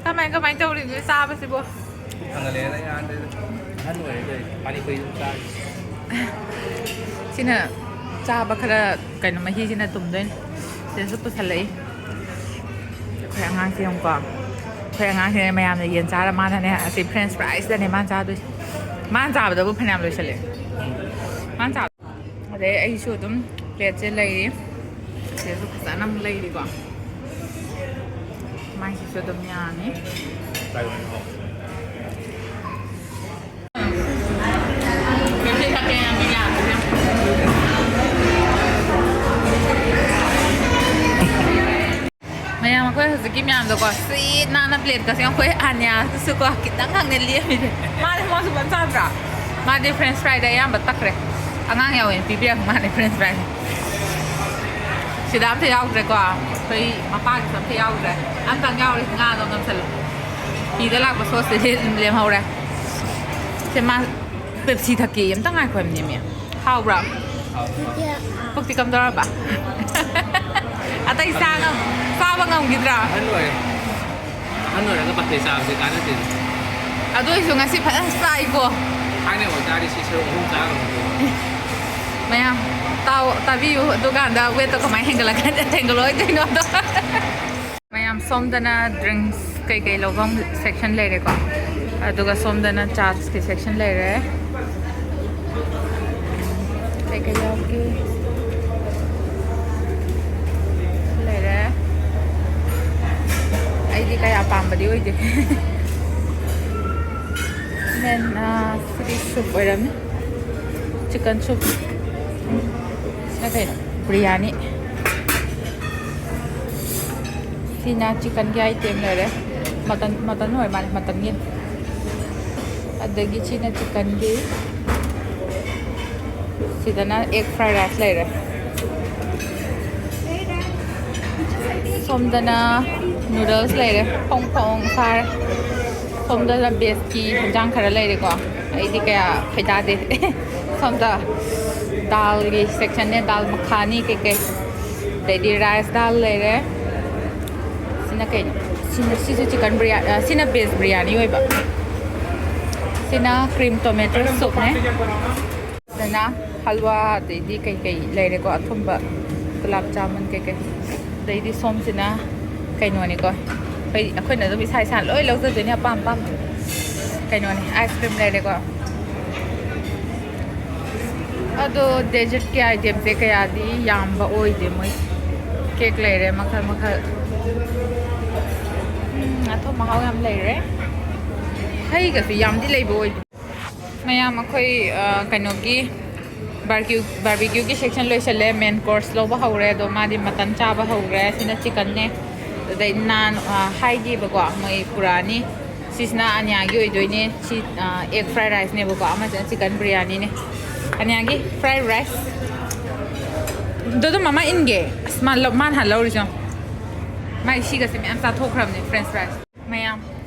ꯀꯃꯥꯏ ꯀꯃꯥꯏ ꯇꯧꯔꯤꯒꯦ ꯆꯥꯕꯁꯤꯕꯣ? ꯊꯥꯡꯒꯠꯂꯛꯑꯦꯅ ꯌꯥꯗ꯭ꯔꯦꯗ꯫ ꯑꯍꯟ ꯑꯣꯏꯔꯦ ꯇꯧꯔꯤꯁꯦ꯫ ꯄꯥꯅꯤ ꯄꯨꯔꯤ ꯑꯗꯨꯝ ꯆꯥꯔꯤ꯫ ꯁꯤꯅ ꯆꯥꯕ ꯈꯔ ꯀꯩꯅꯣ ꯃꯍꯤꯁꯤꯅ ꯇꯨꯝꯗꯣꯏꯅꯤ꯫ ꯁꯤꯗꯁꯨ ꯄꯨꯁꯜꯂꯛꯏ꯫ ꯑꯩꯈꯣꯏ ꯑꯉꯥꯡꯁꯦ ꯌꯦꯡꯉꯨꯀꯣ꯫ ꯑꯩꯈꯣꯏ ꯑꯉꯥꯡꯁꯤꯅ ꯃꯌꯥꯝꯅ ꯌꯦꯟ ꯆꯥꯔ ꯃꯥꯅꯅꯦ ꯑꯁꯤ ꯐ꯭ꯔꯦꯟꯁ ꯐ꯭ꯔꯥꯏꯁꯇꯅꯦ ꯃꯥꯅ ꯆꯥꯗꯣꯏꯁꯦ꯫ ꯃꯥꯅ ꯆꯥꯕꯗꯕꯨ ꯐꯅꯌꯥꯝ ꯂꯣꯏꯁꯜꯂꯦ꯫ ꯃꯥꯅ ꯆꯥꯕ ꯑꯗꯩ ꯑꯩꯁꯨ ꯑꯗꯨꯝ ꯄ꯭ꯂꯦꯠꯁꯦ ꯂꯩꯔꯤ꯫ ꯁꯤꯗꯁꯨ ꯐꯖꯅ ꯑꯃꯨꯛ ꯂꯩꯔꯤꯀꯣ꯫ ꯃꯥꯏꯁꯤꯁꯨ ꯑꯗꯨꯝ ꯌꯥꯅꯤ꯫ ꯃꯌꯥꯝ ꯑꯩꯈꯣꯏ ꯍꯧꯖꯤꯛꯀꯤ ꯃꯌꯥꯝꯗꯣꯀꯣ ꯁꯤꯠ ꯅꯥꯟꯅ ꯄ꯭ꯂꯦꯠꯀꯁꯦ ꯑꯩꯈꯣꯏ ꯑꯅꯤꯌꯥꯁꯤꯁꯨꯀꯣ ꯈꯤꯇꯪ ꯈꯪꯅꯦ ꯂꯦꯝꯃꯤꯁꯦ꯫ ꯃꯥꯗꯤ ꯃꯥꯁꯨ ꯐꯖꯅ ꯆꯥꯗ꯭ꯔꯥ? ꯃꯥꯗꯤ ꯐ꯭ꯔꯦꯟꯁ ꯐ꯭ꯔꯥꯏꯗ ꯑꯌꯥꯝꯕ ꯇꯛꯈ꯭ꯔꯦ꯫ ꯑꯉꯥꯡ ꯌꯥꯎꯋꯦꯅ ꯄꯤꯕꯤꯔꯛꯄ ꯃꯥꯅꯦ ꯐ꯭ꯔꯦꯟꯁ ꯐ꯭ꯔꯥꯏ꯫ ꯁꯤꯗ ꯑꯝꯇ ꯌꯥꯎꯗ꯭ꯔꯦꯀꯣ꯫ ꯑꯩꯈꯣꯏ ꯃꯄꯥꯒꯤꯁꯨ ꯑꯝꯇ ꯌꯥꯎꯗ꯭ꯔꯦ꯫ ꯑꯝꯇꯪ ꯌꯥꯎꯔꯤ ꯉꯥꯗꯣ ꯉꯝꯁꯜꯂꯨ꯫ ꯐꯤꯗ ꯂꯥꯛꯄ ꯁꯣꯁꯇꯨꯗꯤ ꯑꯗꯨꯝ ꯂꯦꯝꯍꯧꯔꯦ꯫ ꯁꯦ ꯃꯥ ꯄꯦꯞꯁꯤ ꯊꯛꯀꯦ ꯑꯝꯇ ꯉꯥꯏꯈꯣ ꯍꯥꯏꯕꯅꯦꯃꯤ꯫ ꯍꯥꯎꯕ꯭ꯔꯥ? ꯄꯨꯛꯇꯤ ꯀꯝꯗꯧꯔꯕ? ꯑꯇꯩ ꯆꯥ ꯉꯝ-, ꯆꯥꯕ ꯉꯝꯈꯤꯗ꯭ꯔꯥ? ꯑꯍꯟ ꯑꯣꯏꯔꯦ꯫ ꯑꯍꯟ ꯑꯣꯏꯔꯒ ꯄꯥꯐꯦ ꯆꯥꯕꯁꯦ ꯀꯥꯟꯅꯗꯦ꯫ ꯑꯗꯨ ꯑꯣꯏꯁꯨ ꯉꯁꯤ ꯐꯖꯅ ꯆꯥꯏꯀꯣ꯫ ꯃꯌꯥꯝ ꯇꯥꯎ, ꯇꯥꯕꯤꯌꯨ꯫ ꯑꯗꯨꯀꯥꯟꯗ ꯋꯦꯠꯇꯣ ꯀꯃꯥꯏꯅ ꯍꯦꯟꯒꯠꯂꯛꯀꯅꯤ, ꯍꯦꯟꯒꯠꯂꯛꯑꯣꯏꯗꯣꯏꯅꯣꯗꯣ꯫ ꯃꯌꯥꯝ, ꯁꯣꯝꯗꯅ ꯗ꯭ꯔꯤꯡꯁ ꯀꯩꯀꯩ ꯂꯧꯐꯝ ꯁꯦꯛꯁꯟ ꯂꯩꯔꯦꯀꯣ, ꯑꯗꯨꯒ ꯁꯣꯝꯗꯅ ꯆꯥꯠꯁꯀꯤ ꯁꯦꯛꯁꯟ ꯂꯩꯔꯦ꯫ ꯀꯩꯀꯩ ꯌꯥꯎꯒꯦ? ꯂꯩꯔꯦ꯫ ꯑꯩꯗꯤ ꯀꯌꯥ ꯄꯥꯝꯕꯗꯤ ꯑꯣꯏꯗꯦ꯫ ꯃꯦꯟ, ꯑꯥ, ꯁꯤꯗꯤ ꯁꯨꯞ ꯑꯣꯏꯔꯝꯅꯤ꯫ Chicken soup. ꯁꯤꯅ ꯀꯩꯅꯣ? ꯕ꯭ꯔꯤꯌꯥꯅꯤ꯫ ꯁꯤꯅ ꯆꯤꯀꯟꯒꯤ ꯑꯥꯏꯇꯦꯝ ꯂꯩꯔꯦ꯫ ꯃꯇꯟ, ꯃꯇꯟ ꯑꯣꯏ ꯃꯥꯜꯂꯦ, ꯃꯇꯟꯒꯤ꯫ ꯑꯗꯒꯤ ꯁꯤꯅ ꯆꯤꯀꯟꯒꯤ꯫ ꯁꯤꯗꯅ ꯑꯦꯛ ꯐ꯭ꯔꯥꯏ ꯔꯥꯏꯁ ꯂꯩꯔꯦ꯫ ꯁꯣꯝꯗꯅ ꯅꯨꯗꯜꯁ ꯂꯩꯔꯦ, ꯐꯣꯡ ꯐꯣꯡ ꯁꯥꯔꯦ꯫ ꯁꯣꯝꯗꯅ ꯚꯦꯖꯀꯤ ꯍꯦꯟꯖꯥꯡ ꯈꯔ ꯂꯩꯔꯦꯀꯣ, ꯑꯩꯗꯤ ꯀꯌꯥ ꯈꯣꯏꯗꯥꯗꯦ꯫ ꯁꯣꯝꯗ ꯗꯥꯜꯒꯤ ꯁꯦꯛꯁꯟꯅꯦ, ꯗꯥꯜ ꯃꯈꯥꯅꯤ ꯀꯩꯀꯩ, ꯑꯗꯩꯗꯤ ꯔꯥꯏꯁ ꯗꯥꯜ ꯂꯩꯔꯦ꯫ ꯁꯤꯅ ꯀꯩꯅꯣ? ꯁꯤꯅ, ꯁꯤꯁꯨ ꯆꯤꯀꯟ ꯕ꯭ꯔꯤꯌꯥ-, ꯑ, ꯁꯤꯅ ꯚꯦꯖ ꯕ꯭ꯔꯤꯌꯥꯅꯤ ꯑꯣꯏꯕ꯫ ꯁꯤꯅ ꯀ꯭ꯔꯤꯝ ꯇꯣꯃꯦꯇꯣ ꯁꯨꯞꯅꯦ꯫ ꯑꯗꯨꯅ ꯍꯜꯋꯥ, ꯑꯗꯩꯗꯤ ꯀꯩꯀꯩ ꯂꯩꯔꯦꯀꯣ, ꯑꯊꯨꯝꯕ, ꯒꯨꯂꯥꯞ ꯖꯥꯃꯨꯟ ꯀꯩꯀꯩ꯫ ꯑꯗꯩꯗꯤ ꯁꯣꯝꯁꯤꯅ ꯀꯩꯅꯣꯅꯤꯀꯣ, ꯑꯩꯈꯣꯏ, ꯑꯩꯈꯣꯏꯅ ꯑꯗꯨꯝ ꯏꯁꯥ ꯏꯁꯥꯅ ꯂꯣꯏ ꯂꯧꯖꯗꯣꯏꯅꯦ, ꯑꯄꯥꯝ ꯑꯄꯥꯝꯕ꯫ ꯀꯩꯅꯣꯅꯦ, ꯑꯥꯏꯁ ꯀ꯭ꯔꯤꯝ ꯂꯩꯔꯦꯀꯣ꯫ ꯑꯗꯣ ꯗꯦꯖꯔꯠꯀꯤ ꯑꯥꯏꯇꯦꯝꯁꯦ ꯀꯌꯥꯗꯤ ꯌꯥꯝꯕ ꯑꯣꯏꯗꯦ ꯃꯣꯏ꯫ ꯀꯦꯛ ꯂꯩꯔꯦ ꯃꯈꯜ ꯃꯈꯜ꯫ ꯎꯝ, ꯑꯊꯨꯝ ꯑꯍꯥꯎ ꯌꯥꯝ ꯂꯩꯔꯦ꯫ ꯍꯩꯒꯁꯨ ꯌꯥꯝꯗꯤ ꯂꯩꯕ ꯑꯣꯏꯗꯦ꯫ ꯃꯌꯥꯝ ꯑꯩꯈꯣꯏ, ꯑ, ꯀꯩꯅꯣꯒꯤ ꯕꯥꯔꯀ꯭ꯌꯨ-, ꯕꯥꯔꯕꯤꯀ꯭ꯌꯨꯒꯤ ꯁꯦꯛꯁꯟ ꯂꯣꯏꯁꯜꯂꯦ꯫ ꯃꯦꯟ ꯀꯣꯔꯁ ꯂꯧꯕ ꯍꯧꯔꯦ, ꯑꯗꯣ ꯃꯥꯗꯤ ꯃꯇꯟ ꯆꯥꯕ ꯍꯧꯈ꯭ꯔꯦ꯫ ꯁꯤꯅ ꯆꯤꯀꯟꯅꯦ꯫ ꯑꯗꯩ ꯅꯥꯟ, ꯑ, ꯍꯥꯏꯈꯤꯕꯀꯣ, ꯃꯣꯏ ꯄꯨꯔꯛꯑꯅꯤ꯫ ꯁꯤꯁꯤꯅ ꯑꯅꯤꯌꯥꯒꯤ ꯑꯣꯏꯗꯣꯏꯅꯦ꯫ ꯁꯤ, ꯑ, ꯑꯦꯛ ꯐ꯭ꯔꯥꯏ ꯔꯥꯏꯁꯅꯦꯕꯀꯣ, ꯑꯃꯁꯤꯅ ꯆꯤꯀꯟ ꯕꯤꯔꯌꯥꯅꯤꯅꯦ꯫ ꯑꯅꯤꯌꯥꯒꯤ ꯐ꯭ꯔꯥꯏ ꯔꯥꯏꯁ꯫ ꯑꯗꯣ ꯑꯗꯨꯝ ꯃꯃꯥ ꯏꯟꯒꯦ꯫ ꯑꯁ, ꯃꯥ ꯂꯧ-, ꯃꯥꯅ ꯍꯥꯟꯅ ꯂꯧꯔꯤꯁꯦ ꯌꯦꯡꯉꯣ꯫ ꯃꯥꯏ ꯁꯤꯒꯁꯦ ꯃꯌꯥꯝ ꯆꯥꯊꯣꯛꯈ꯭ꯔꯕꯅꯦ ꯐ꯭ꯔꯦꯟꯁ ꯐ꯭ꯔꯥꯏꯁ꯫ ꯃꯌꯥꯝ,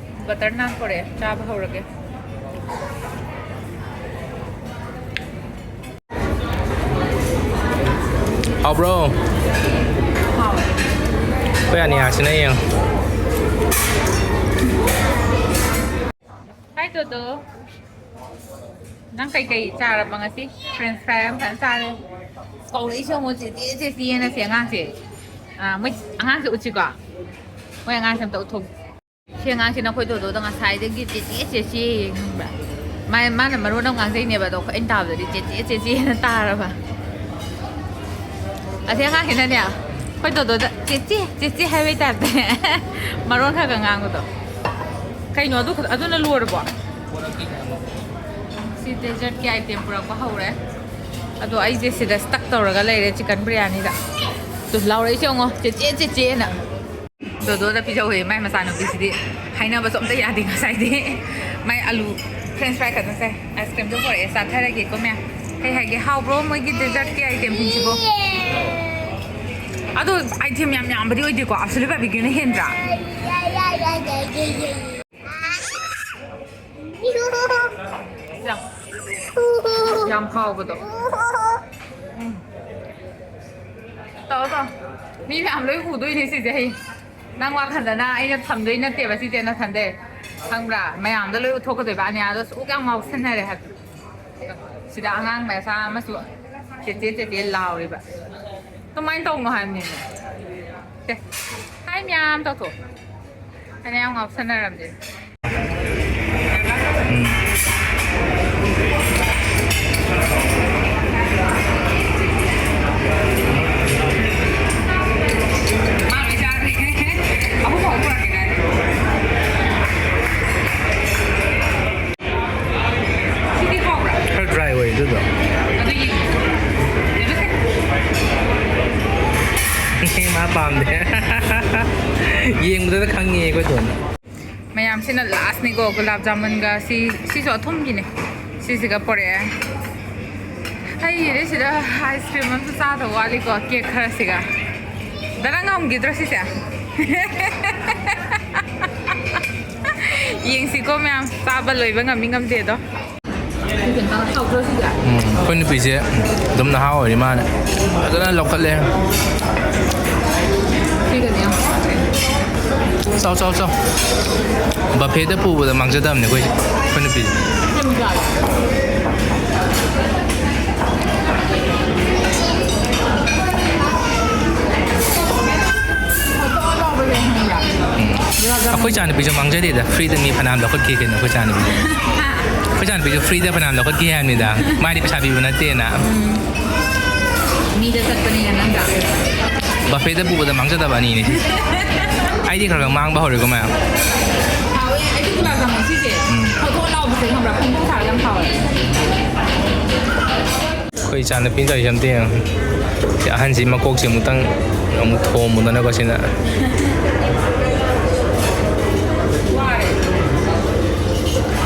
ꯕꯇꯔ ꯅꯥꯟ ꯄꯨꯔꯛꯑꯦ, ꯆꯥꯕ ꯍꯧꯔꯒꯦ꯫ ꯍꯥꯎꯕ꯭ꯔꯣ? ꯍꯥꯎꯋꯦ꯫ ꯑꯩꯈꯣꯏ ꯑꯅꯤꯌꯥꯁꯤꯅ ꯌꯦꯡꯉꯣ꯫ ꯍꯥꯏ, ꯇꯣꯗꯣ꯫ ꯅꯪ ꯀꯩꯀꯩ ꯆꯥꯔꯕ ꯉꯁꯤ? French fry ꯑꯃ ꯐꯖꯅ ꯆꯥꯔꯦ꯫ ꯀꯧꯔꯛꯏꯁꯦ ꯌꯦꯡꯉꯣ, "ꯆꯦꯆꯦ, ꯆꯦꯆꯦꯅ", ꯁꯤ ꯑꯉꯥꯡꯁꯦ꯫ ꯑꯥ, ꯃꯣꯏ ꯑꯉꯥꯡꯁꯦ ꯎꯠꯁꯤꯀꯣ꯫ ꯃꯣꯏ ꯑꯉꯥꯡꯁꯦ ꯑꯝꯇ ꯎꯠꯊꯣꯛ꯫ ꯁꯤ ꯑꯉꯥꯡꯁꯤꯅ ꯑꯩꯈꯣꯏ ꯗꯣꯗꯣꯗ ꯉꯁꯥꯏꯗꯒꯤ "ꯆꯦꯆꯦ, ꯆꯦꯆꯦ" ꯌꯦꯡꯕ꯭ꯔꯥ? ꯃꯥ-, ꯃꯥꯅ ꯃꯔꯣꯟ ꯑꯃ ꯉꯥꯡꯖꯩꯅꯦꯕ, ꯑꯗꯣ ꯑꯩꯅ ꯇꯥꯕꯗꯗꯤ "ꯆꯦꯆꯦ, ꯆꯦꯆꯦꯅ" ꯇꯥꯔꯕ꯫ ꯑꯁꯤ ꯑꯉꯥꯡꯁꯤꯅꯅꯦ, ꯑꯩꯈꯣꯏ ꯗꯣꯗꯣꯗ "ꯆꯦꯆꯦ, ꯆꯦꯆꯦ" ꯍꯥꯏꯕꯩ ꯇꯥꯏꯞꯇ ꯃꯔꯣꯟ ꯈꯔ ꯈꯔ ꯉꯥꯡꯕꯗꯣ꯫ ꯀꯩꯅꯣ ꯑꯗꯨ ꯈꯛ-, ꯑꯗꯨꯅ ꯂꯣꯏꯔꯕꯣ? ꯁꯤ dessert ꯀꯤ item ꯄꯨꯔꯛꯄ ꯍꯧꯔꯦ꯫ ꯑꯗꯣ ꯑꯩꯁꯦ ꯁꯤꯗ stuck ꯇꯧꯔꯒ ꯂꯩꯔꯦ chicken biryani ꯗ꯫ ꯑꯗꯨ ꯂꯥꯎꯔꯛꯏꯁꯦ ꯌꯦꯡꯉꯣ, "ꯆꯦꯆꯦ, ꯆꯦꯆꯦꯅ"꯫ ꯗꯣꯗꯣꯗ ꯄꯤꯖꯧꯋꯦ ꯃꯥꯏ ꯃꯆꯥꯅꯨꯄꯤꯁꯤꯗꯤ꯫ ꯍꯥꯏꯅꯕꯁꯨ ꯑꯝꯇ ꯌꯥꯗꯦ ꯉꯁꯥꯏꯗꯤ꯫ ꯃꯥꯏ ꯑꯂꯨ French fry ꯈꯛꯇ ꯆꯥꯏ꯫ Ice cream ꯗꯣ ꯄꯨꯔꯛꯑꯦ, ꯆꯥꯊꯔꯒꯦꯀꯣ ꯃꯌꯥꯝ꯫ ꯀꯩ ꯍꯥꯏꯒꯦ, ꯍꯥꯎꯕ꯭ꯔꯣ ꯃꯣꯏꯒꯤ dessert ꯀꯤ item ꯁꯤꯡꯁꯤꯕꯣ? ꯑꯗꯣ item ꯌꯥꯝ ꯌꯥꯝꯕꯗꯤ ꯑꯣꯏꯗꯦꯀꯣ, Absolute Barbecue ꯅ ꯍꯦꯟꯗ꯭ꯔꯥ? ꯌꯥꯝ, ꯌꯥꯝ ꯍꯥꯎꯕꯗꯣ꯫ ꯎꯝ꯫ ꯇꯧꯔꯣ, ꯇꯧꯔꯣ꯫ ꯃꯤ ꯃꯌꯥꯝ ꯂꯣꯏ ꯎꯗꯣꯏꯅꯦ ꯁꯤꯁꯦ ꯍꯌꯦꯡ꯫ ꯅꯪ ꯋꯥꯈꯟꯗꯅ ꯑꯩꯅ ꯊꯝꯗꯣꯏ ꯅꯠꯇꯦꯕ ꯁꯤꯁꯦ ꯅꯊꯟꯗꯩ꯫ ꯈꯪꯕ꯭ꯔꯥ? ꯃꯌꯥꯝꯗ ꯂꯣꯏ ꯎꯠꯊꯣꯛꯀꯗꯣꯏꯕ꯫ ꯑꯅꯤꯌꯥꯗꯣ ꯑꯁꯨꯛ ꯌꯥꯝ ꯉꯥꯎꯁꯟꯅꯔꯦ ꯍꯥꯏꯕ꯫ ꯁꯤꯗ ꯑꯉꯥꯡ ꯃꯆꯥ ꯑꯃꯁꯨ "ꯆꯦꯆꯦ, ꯆꯦꯆꯦ" ꯂꯥꯎꯔꯤꯕ꯫ ꯀꯃꯥꯏꯅ ꯇꯧꯅꯣ ꯍꯥꯏꯕꯅꯤꯅꯦ? ꯁꯦ, "ꯍꯥꯏ ꯃꯌꯥꯝ" ꯇꯧꯊꯣꯛ꯫ ꯑꯩꯅ ꯌꯥꯝ ꯉꯥꯎꯁꯟꯅꯔꯕꯅꯦ꯫ ꯃꯥ ꯂꯣꯏ ꯆꯥꯈ꯭ꯔꯦ꯫ ꯑꯍꯨꯝ ꯐꯥꯎ ꯄꯨꯔꯛꯀꯦ ꯍꯥꯏ꯫ ꯁꯤꯗꯤ ꯍꯥꯎꯕ꯭ꯔꯥ? ꯈꯔ dry ꯑꯣꯏ ꯑꯗꯨꯗꯣ꯫ ꯑꯗꯨ ꯌꯦꯡꯉꯣ꯫ ꯃꯥ ꯄꯥꯝꯗꯦ꯫ ꯌꯦꯡꯕꯗꯗ ꯈꯪꯉꯦ ꯑꯩꯈꯣꯏ ꯗꯣꯟꯅ꯫ ꯃꯌꯥꯝꯁꯤꯅ last ꯅꯤꯀꯣ, ꯒꯨꯂꯥꯞ ꯖꯥꯃꯨꯟꯒ ꯁꯤ, ꯁꯤꯁꯨ ꯑꯊꯨꯝꯒꯤꯅꯦ꯫ ꯁꯤꯁꯤꯒ ꯄꯣꯔꯛꯑꯦ꯫ ꯑꯩꯒꯤꯗꯤ ꯁꯤꯗ ice cream ꯑꯃꯁꯨ ꯆꯥꯗꯧ ꯋꯥꯠꯂꯤꯀꯣ, cake ꯈꯔꯁꯤꯒ꯫ ꯗꯥ ꯅꯪ ꯉꯝꯈꯤꯗ꯭ꯔꯣ ꯁꯤꯁꯦ? ꯌꯦꯡꯁꯤꯀꯣ ꯃꯌꯥꯝ, ꯆꯥꯕ ꯂꯣꯏꯕ ꯉꯝꯃꯤ ꯉꯝꯗꯦꯗꯣ꯫ ꯎꯝ, ꯑꯩꯈꯣꯏ ꯅꯨꯄꯤꯁꯦ ꯑꯗꯨꯝ ꯅꯍꯥ ꯑꯣꯏꯔꯤ ꯃꯥꯅ ꯐꯖꯅ ꯂꯧꯈꯠꯂꯦ꯫ ꯆꯥꯎ, ꯆꯥꯎ, ꯆꯥꯎ꯫ Buffet ꯇ ꯄꯨꯕꯗ ꯃꯥꯡꯖꯗꯕꯅꯦ ꯑꯩꯈꯣꯏꯁꯦ, ꯑꯩꯈꯣꯏ ꯅꯨꯄꯤꯁꯦ꯫ ꯑꯩꯈꯣꯏ ꯏꯆꯥꯅꯨꯄꯤꯁꯨ ꯃꯥꯡꯖꯗꯦꯗ, ꯐ꯭ꯔꯤꯗ ꯃꯤ ꯐꯅꯌꯥꯝ ꯂꯧꯈꯠꯈꯤ ꯀꯩꯅꯣ ꯑꯩꯈꯣꯏ ꯏꯆꯥꯅꯨꯄꯤꯁꯨ꯫ ꯑꯩꯈꯣꯏ ꯏꯆꯥꯅꯨꯄꯤꯁꯨ ꯐ꯭ꯔꯤꯗ ꯐꯅꯌꯥꯝ ꯂꯧꯈꯠꯈꯤ ꯍꯥꯏꯕꯅꯤꯗ, ꯃꯥꯗꯤ ꯄꯩꯁꯥ ꯄꯤꯕ ꯅꯠꯇꯦꯅ꯫ ꯃꯤꯗ ꯆꯠꯄꯅꯤꯅ ꯅꯪꯒ꯫ ꯕꯐꯦꯗ ꯄꯨꯕꯗ ꯃꯥꯡꯖꯗꯕ ꯑꯅꯤꯅꯦ ꯁꯤ꯫ ꯑꯩꯗꯤ ꯈꯔ ꯈꯔ ꯃꯥꯡꯕ ꯍꯧꯔꯦꯀꯣ ꯃꯌꯥꯝ꯫ ꯍꯥꯎꯋꯦ꯫ ꯑꯩꯗꯤ ꯒꯨꯂꯥꯞ ꯖꯥꯃꯨꯟ ꯁꯤꯁꯦ ꯎꯝ꯫ ꯊꯣꯠ ꯊꯣꯠ ꯂꯥꯎꯕꯁꯦ ꯈꯪꯕ꯭ꯔꯥ? ꯐꯣꯡ ꯐꯣꯡ ꯁꯥꯔꯒ ꯌꯥꯝ ꯍꯥꯎꯋꯦ꯫ ꯑꯩꯈꯣꯏ ꯏꯆꯥꯅꯨꯄꯤꯅ ꯇꯧꯔꯤꯁꯦ ꯑꯝꯇ ꯌꯦꯡꯉꯣ꯫ ꯁꯤ ꯑꯍꯟꯁꯤ ꯃꯀꯣꯛꯁꯦ ꯑꯃꯨꯛꯇꯪ ꯑꯃꯨꯛ ꯊꯣꯝꯃꯨꯗꯅꯀꯣ ꯁꯤꯅ꯫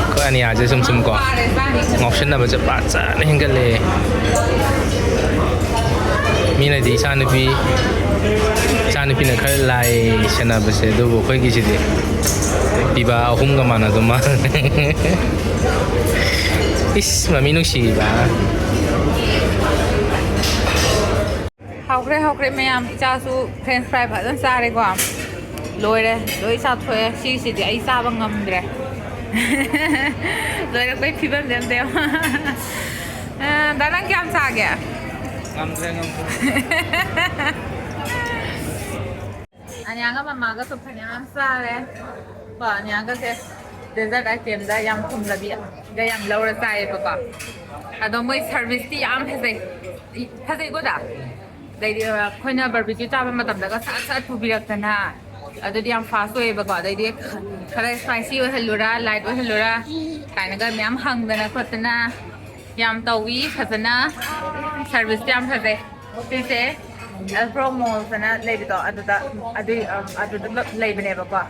ꯑꯩꯈꯣꯏ ꯑꯅꯤꯌꯥꯁꯦ ꯁꯨꯝ ꯁꯨꯝ ꯀꯣ ꯉꯥꯎꯁꯟꯅꯕꯁꯦ ꯐꯖꯅ ꯍꯦꯟꯒꯠꯂꯛꯑꯦ꯫ ꯃꯤꯅꯗꯤ ꯏꯆꯥꯅꯨꯄꯤ, ꯏꯆꯥꯅꯨꯄꯤꯅ ꯈꯔ ꯂꯥꯏ ꯁꯦꯟꯅꯕꯁꯦ, ꯑꯗꯨꯕꯨ ꯑꯩꯈꯣꯏꯒꯤꯁꯤꯗꯤ ꯄꯤꯕꯥ ꯑꯍꯨꯝꯒ ꯃꯥꯟꯅꯗꯧ ꯃꯥꯜꯂꯦ꯫ ꯏꯁ, ꯃꯃꯤ ꯅꯨꯡꯁꯤꯕ꯫ ꯍꯥꯎꯈ꯭ꯔꯦ, ꯍꯥꯎꯈ꯭ꯔꯦ ꯃꯌꯥꯝ꯫ ꯏꯆꯥꯁꯨ French fry ꯐꯖꯅ ꯆꯥꯔꯦꯀꯣ꯫ ꯂꯣꯏꯔꯦ, ꯂꯣꯏ ꯆꯥꯊꯣꯛꯑꯦ꯫ ꯁꯤꯁꯤꯗꯤ ꯑꯩ ꯆꯥꯕ ꯉꯝꯗ꯭ꯔꯦ꯫ ꯂꯣꯏꯔꯛꯄꯩ ꯐꯤꯕꯝꯗꯤ ꯑꯝꯇ ꯌꯦꯡꯉꯣ꯫ ꯑ, ꯗꯥ, ꯅꯪ ꯀꯌꯥꯝ ꯆꯥꯒꯦ? ꯉꯝꯗ꯭ꯔꯦ, ꯉꯝꯗ꯭ꯔꯦ꯫ ꯑꯅꯤꯌꯥꯒ ꯃꯃꯥꯒꯁꯨ ꯐꯅꯌꯥꯝ ꯆꯥꯔꯦ꯫ ꯀꯣ, ꯑꯅꯤꯌꯥꯒꯁꯦ dessert itemꯗ ꯌꯥꯝ ꯊꯨꯝꯗꯕꯤꯒ ꯌꯥꯝ ꯂꯧꯔ ꯆꯥꯏꯌꯦꯕꯀꯣ꯫ ꯑꯗꯣ ꯃꯣꯏ serviceꯇꯤ ꯌꯥꯝ ꯐꯖꯩ꯫ ꯏ-, ꯐꯖꯩꯀꯣ, ꯗꯥ? ꯑꯗꯩꯗꯤ, ꯑ, ꯑꯩꯈꯣꯏꯅ barbecue ꯆꯥꯕ ꯃꯇꯝꯗꯒ ꯁꯠ ꯁꯠ ꯄꯨꯕꯤꯔꯛꯇꯅ, ꯑꯗꯨꯗꯤ ꯌꯥꯝ fast ꯑꯣꯏꯌꯦꯕꯀꯣ꯫ ꯑꯗꯩꯗꯤ ꯈꯔ spicy ꯑꯣꯏꯍꯜꯂꯨꯔꯥ, light ꯑꯣꯏꯍꯜꯂꯨꯔꯥ ꯀꯥꯏꯅꯒ ꯃꯌꯥꯝ ꯍꯪꯗꯅ ꯈꯣꯠꯇꯅ ꯌꯥꯝ ꯇꯧꯋꯤ ꯐꯖꯅ꯫ Serviceꯇꯤ ꯌꯥꯝ ꯐꯖꯩ꯫ ꯁꯤꯁꯦ Alpro Mallsꯑꯅ ꯂꯩꯕꯗꯣ, ꯑꯗꯨꯗ, ꯑꯗꯨꯏ, ꯑ, ꯑꯗꯨꯗ ꯂꯩꯕꯅꯦꯕꯀꯣ꯫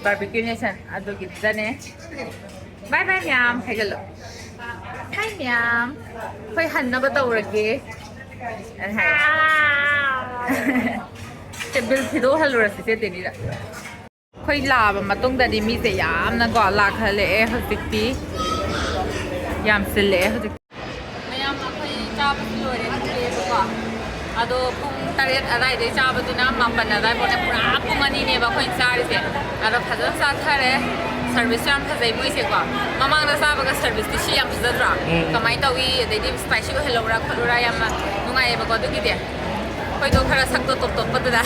Barbecue Nation ꯑꯗꯨꯒꯤꯗꯨꯗꯅꯦ꯫ Bye bye ꯃꯌꯥꯝ ꯍꯥꯏꯒꯠꯂꯣ꯫ Hi ꯃꯌꯥꯝ꯫ ꯑꯩꯈꯣꯏ ꯍꯟꯅꯕ ꯇꯧꯔꯒꯦ꯫ ꯑꯗꯨ ꯍꯥꯏ꯫ ꯁꯦ, bill ꯊꯤꯗꯣꯛꯍꯜꯂꯨꯔꯁꯤ ꯆꯦ ꯇꯦꯅꯤꯗ꯫ ꯑꯩꯈꯣꯏ ꯂꯥꯛꯑꯕ ꯃꯇꯨꯡꯗꯗꯤ ꯃꯤꯁꯦ ꯌꯥꯝꯅꯀꯣ ꯂꯥꯛꯍꯜꯂꯛꯑꯦ ꯍꯧꯖꯤꯛꯇꯤ꯫ ꯌꯥꯝ ꯆꯤꯜꯂꯛꯑꯦ ꯍꯧꯖꯤꯛ꯫ ꯃꯌꯥꯝ ꯑꯩꯈꯣꯏ ꯆꯥꯕꯁꯨ ꯂꯣꯏꯔꯦ, ꯊꯣꯛꯂꯛꯑꯦꯕꯀꯣ꯫ ꯑꯗꯣ ꯄꯨꯡ ꯇꯔꯦꯠ ꯑꯗꯥꯏꯗꯩ ꯆꯥꯕꯗꯨꯅ ꯃꯥꯄꯟ ꯑꯗꯥꯏꯐꯥꯎꯅꯦ, ꯄꯨꯔꯥ ꯄꯨꯡ ꯑꯅꯤꯅꯦꯕ ꯑꯩꯈꯣꯏꯅ ꯆꯥꯔꯤꯁꯦ꯫ ꯑꯗꯣ ꯐꯖꯅ ꯆꯥꯊꯔꯦ꯫ Serviceꯁꯨ ꯌꯥꯝ ꯐꯖꯩ ꯃꯣꯏꯁꯦꯀꯣ꯫ ꯃꯃꯥꯡꯗ ꯆꯥꯕꯒ serviceꯇꯤ ꯁꯤ ꯌꯥꯝ ꯐꯖꯗ꯭ꯔꯣ? ꯎꯝ꯫ ꯀꯃꯥꯏꯅ ꯇꯧꯏ? ꯑꯗꯩꯗꯤ spicy ꯑꯣꯏꯍꯜꯂꯧꯔꯥ ꯈꯣꯠꯂꯧꯔꯥ ꯌꯥꯝꯅ ꯅꯨꯡꯉꯥꯏꯌꯦꯕꯀꯣ ꯑꯗꯨꯒꯤꯗꯤ꯫ ꯑꯩꯈꯣꯏꯗꯣ ꯈꯔ ꯁꯛꯇꯣ ꯇꯣꯞ ꯇꯣꯞꯄꯗꯨꯗ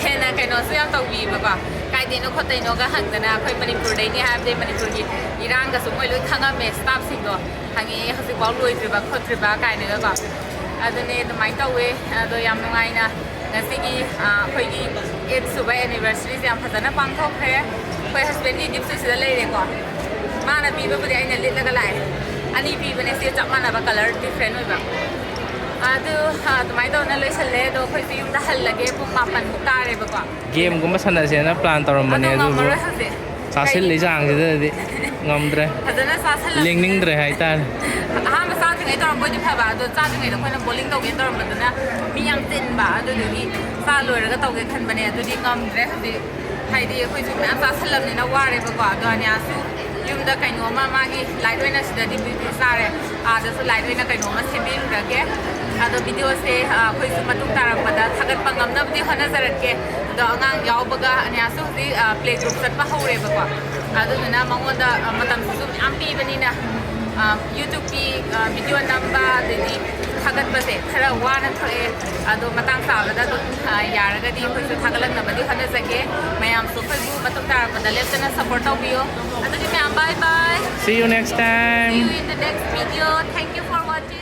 ꯍꯦꯟꯅ ꯀꯩꯅꯣꯁꯨ ꯌꯥꯝ ꯇꯧꯕꯤꯕꯀꯣ꯫ ꯀꯥꯏꯗꯩꯅꯣ ꯈꯣꯠꯇꯩꯅꯣꯒ ꯍꯪꯗꯅ, ꯑꯩꯈꯣꯏ ꯃꯅꯤꯄꯨꯔꯗꯩꯅꯤ ꯍꯥꯏꯕꯗꯤ ꯃꯅꯤꯄꯨꯔꯒꯤ ꯏꯔꯥꯡꯒꯁꯨ ꯃꯣꯏ ꯂꯣꯏ ꯈꯪꯉꯝꯃꯦ, ꯁ꯭ꯇꯥꯐꯁꯤꯡꯗꯣ꯫ ꯍꯪꯉꯛꯑꯦ, "ꯍꯧꯖꯤꯛꯐꯥꯎ ꯂꯣꯏꯗ꯭ꯔꯤꯕ ꯈꯣꯠꯇ꯭ꯔꯤꯕ?" ꯀꯥꯏꯅꯒꯀꯣ꯫ ꯑꯗꯨꯅꯦ, ꯑꯗꯨꯃꯥꯏꯅ ꯇꯧꯋꯦ꯫ ꯑꯗꯣ ꯌꯥꯝ ꯅꯨꯡꯉꯥꯏꯅ ꯉꯁꯤꯒꯤ, ꯑ, ꯑꯩꯈꯣꯏꯒꯤ ꯑꯦꯠ ꯁꯨꯕ ꯑꯦꯅꯤꯚꯔꯁꯔꯤꯁꯦ ꯌꯥꯝ ꯐꯖꯅ ꯄꯥꯡꯊꯣꯛꯈ꯭ꯔꯦ꯫ ꯑꯩꯈꯣꯏ ꯍꯁꯕꯦꯟꯒꯤ ꯒꯤꯐꯁꯨ ꯁꯤꯗ ꯂꯩꯔꯦꯀꯣ꯫ ꯃꯥꯅ ꯄꯤꯕꯕꯨꯗꯤ ꯑꯩꯅ ꯂꯤꯠꯂꯒ ꯂꯥꯛꯑꯦ꯫ ꯑꯅꯤ ꯄꯤꯕꯅꯦ ꯁꯤ, ꯆꯞ ꯃꯥꯟꯅꯕ, ꯀꯂꯔ ꯗꯤꯐ꯭ꯔꯦꯟ ꯑꯣꯏꯕ꯫ ꯑꯗꯨ, ꯑ, ꯑꯗꯨꯃꯥꯏꯅ ꯇꯧꯅ ꯂꯣꯏꯁꯜꯂꯦ꯫ ꯑꯗꯣ ꯑꯩꯈꯣꯏꯁꯦ ꯌꯨꯝꯗ ꯍꯜꯂꯒꯦ, ꯄꯨꯡ ꯃꯥꯄꯟꯃꯨꯛ ꯇꯥꯔꯦꯕꯀꯣ꯫ ꯒꯦꯝꯒꯨꯝꯕ ꯁꯥꯟꯅꯁꯦꯅ ꯄ꯭ꯂꯥꯟ ꯑꯗꯣ ꯇꯧꯔꯝꯕꯅꯦ, ꯑꯗꯨꯕꯨ ꯉꯝꯃꯔꯣꯏ ꯍꯧꯖꯤꯛ꯫ ꯆꯥꯁꯤꯜꯂꯤ ꯀꯩꯒꯤꯅꯣ? ꯆꯥꯡꯁꯤꯗꯗꯤ ꯉꯝꯗ꯭ꯔꯦ꯫ ꯐꯖꯅ ꯆꯥꯁꯜꯂꯕꯅꯤꯅ꯫ ꯂꯦꯡꯅꯤꯡꯗ꯭ꯔꯦ ꯍꯥꯏꯇꯥꯔꯦ꯫ ꯑꯍꯥꯟꯕ ꯆꯥꯗ꯭ꯔꯤꯉꯩ ꯇꯧꯔꯝꯕ ꯑꯣꯏꯗꯤ ꯐꯕ, ꯑꯗꯣ ꯆꯥꯗ꯭ꯔꯤꯉꯩꯗ ꯑꯩꯈꯣꯏꯅ ꯕꯣꯂꯤꯡ ꯇꯧꯒꯦꯅ ꯇꯧꯔꯝꯕꯗꯨꯅ ꯃꯤ ꯌꯥꯝ ꯆꯤꯟꯕ, ꯑꯗꯨꯗꯨꯒꯤ ꯆꯥ ꯂꯣꯏꯔꯒ ꯇꯧꯒꯦ ꯈꯟꯕꯅꯦ꯫ ꯑꯗꯨꯗꯤ ꯉꯝꯗ꯭ꯔꯦ ꯍꯧꯖꯤꯛ, ꯍꯥꯏꯗꯤ ꯑꯩꯈꯣꯏꯁꯨ ꯃꯌꯥꯝ ꯆꯥꯁꯜꯂꯕꯅꯤꯅ ꯋꯥꯔꯦꯕꯀꯣ꯫ ꯑꯗꯣ ꯑꯅꯤꯌꯥꯁꯨ ꯌꯨꯝꯗ ꯀꯩꯅꯣꯝꯃ, ꯃꯥꯒꯤ ꯂꯥꯏꯠ ꯑꯣꯏꯅ ꯁꯤꯗꯗꯤ ꯕ꯭ꯌꯨꯇꯤ ꯆꯥꯔꯦ, ꯑꯥꯗꯁꯨ ꯂꯥꯏꯠ ꯑꯣꯏꯅ ꯀꯩꯅꯣꯝꯃ ꯁꯦꯝꯕꯤꯔꯨꯔꯒꯦ꯫ ꯑꯗꯣ ꯚꯤꯗꯤꯑꯣꯁꯦ, ꯑ, ꯑꯩꯈꯣꯏꯁꯨ ꯃꯇꯨꯡ ꯇꯥꯔꯛꯄꯗ ꯊꯥꯒꯠꯄ ꯉꯝꯅꯕꯗꯤ ꯍꯣꯠꯅꯖꯔꯛꯀꯦ꯫ ꯑꯗꯣ ꯑꯉꯥꯡ ꯌꯥꯎꯕꯒ ꯑꯅꯤꯌꯥꯁꯨ ꯍꯧꯖꯤꯛ, ꯑ, ꯄ꯭ꯂꯦ ꯒ꯭ꯔꯨꯞ ꯆꯠꯄ ꯍꯧꯔꯦꯕꯀꯣ꯫ ꯑꯗꯨꯗꯨꯅ ꯃꯉꯣꯟꯗ, ꯑ, ꯃꯇꯝꯁꯤꯁꯨ ꯃꯌꯥꯝ ꯄꯤꯕꯅꯤꯅ, ꯑ, ꯌꯨꯇ꯭ꯌꯨꯕꯀꯤ, ꯑ, ꯚꯤꯗꯤꯑꯣ ꯅꯝꯕ ꯑꯗꯩꯗꯤ ꯊꯥꯒꯠꯄꯁꯦ ꯈꯔ ꯋꯥꯅ ꯊꯣꯛꯑꯦ꯫ ꯑꯗꯣ ꯃꯇꯥꯡ ꯆꯥꯕꯗ ꯑꯗꯨꯝ, ꯑ, ꯌꯥꯔꯒꯗꯤ ꯑꯩꯈꯣꯏꯁꯨ ꯊꯥꯒꯠꯂꯛꯅꯕꯗꯤ ꯍꯣꯠꯅꯖꯒꯦ꯫ ꯃꯌꯥꯝꯁꯨ ꯑꯩꯈꯣꯏꯕꯨ ꯃꯇꯨꯡ ꯇꯥꯔꯛꯄꯗ ꯂꯦꯞꯇꯅ ꯁꯞꯄꯣꯔꯠ ꯇꯧꯕꯤꯌꯣ꯫ ꯑꯗꯨꯗꯤ ꯃꯌꯥꯝ, bye bye. See you next time. See you in the next video. Thank you for watching.